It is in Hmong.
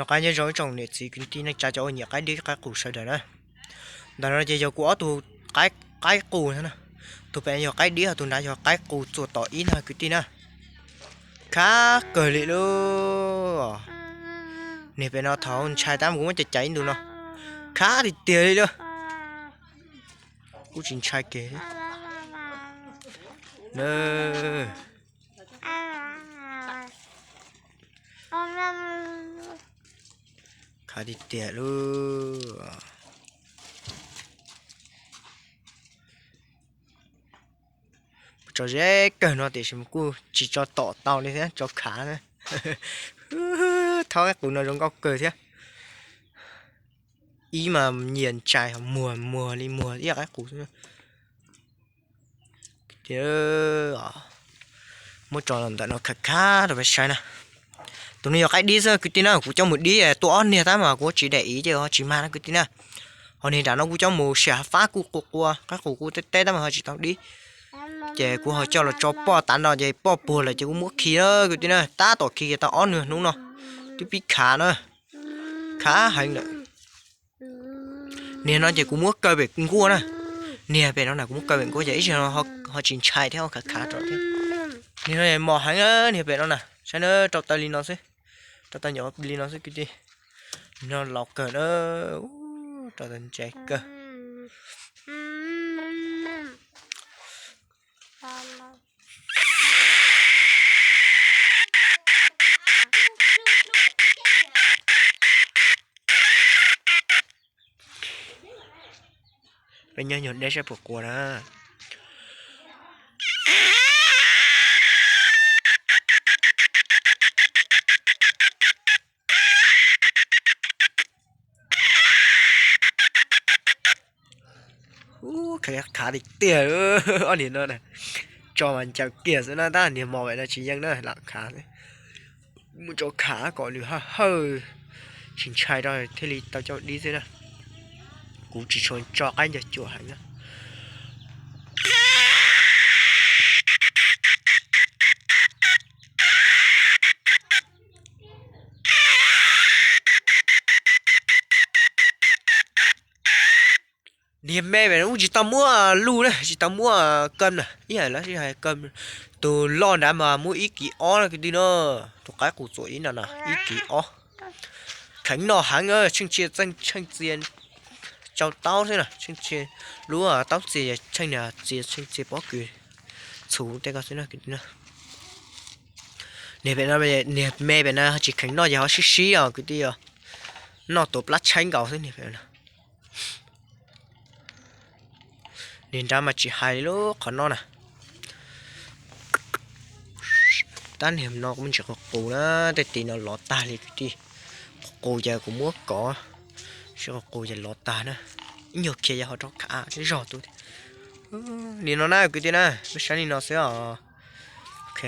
Nyob zoo ib tsoom niam txiv kwv tij neej tsa cov uas nyiam qaib dib qaib qus sawv daws na. Ntawm no ces yog kuv ob tug qaib qus na. Tus pem yog qaib dib, tus nrad yog qaib qus txuas tom ib na kwv tij na. Khab kawg li lauj. Niag pem no thaum ntshai tab mas kuv muab cais cais ib ntus no. Khab tiag tiag li lauj. Kuj tsis ntshai kiag. Khab tiag tiag lauj. Tso ze kawg no tiam sis mas kuj tsis tso tom tau li thiab, tso khav. Thaub qaib qus no zoo nkauj kawg thiab. Ib mas nyias ntsais muag muag li muag ib yam qaib qus xwb. Muab tso los ntawm no khav khav rau peb saib na. Tus no yog qaib dib xwb kwv tij na, kuv coj mus dib tuaj ob niag tab mas kuv tsis daim iv ces ho tsis mag na kwv tij na. Ho niag nram no kuv coj mus sim hav fab kuj qua qua, qaib qus kuj teb teb tab mas ho tsis tau dib. Ces kuv ho coj los tso poj tav no ces poj puag lawm ces kuv muab khi na kwv tij na, tab tom khi kiag tau ob niag hnub no. Twb pib khav na, khav heev lawm. Niag no ces kuv muab kaw pem nkuaj na. Niag pem no na kuv muab kaw pem nkuaj ces ib zaug no ho tsis ntshai thiab, khav khav rau thiab. Niag no mos heev na, niag pem no na, saib na, rau taw li no xwb, rau taw nyuam li no xwb kwv tij. No laus kawg na, rau taw ntse kawg. Peb nyob nyuag deb saib puas qua na. Khav tiag tiag, ob niag no na, tso mas ncaws kiag xwb na, tab niag mos pem no tsis yeej na, lam khav xwb. Mus tso khav kom nws hawj hawj, tsis ntshai rau thiaj li tau coj dib xwb na. Kuv tsis tshua tso qaib ncaws cuam heev na. Niag me pem no kuj tsis tau muab luj na, tsis tau muab kawm na, ib yam li hais kawm. Tus loj nrad mas muab ib kis ob na kwv tij no, tus qaib qus txuam ib no na ib kis ob. Kheev noj heev, tsheej txia txheej txia tsau taub xwb na, tsheej txia lub taub txia, tsheej niag txia tsheej txia pob kws txhuv tej ko xwb na kwv tij na. Niag pem no, niag me pem no tsis kheev noj ces ho sib sib os kwv tij os, noj tuav plab tshaib nkaus xwb niag pem no. Niag nrad mas tsis hais li lub qhov no na. Tab niag no kuv muab ntsis qus qus na, tej tis no lov tag li kwv tij. Qus qus ces kuv muab kov, ntsis qus qus ces lov tag na. Ib nyuag khiav yog ho rov khav zog tu. Li no na kwv tij na, peb saib li no xwb os. Ok.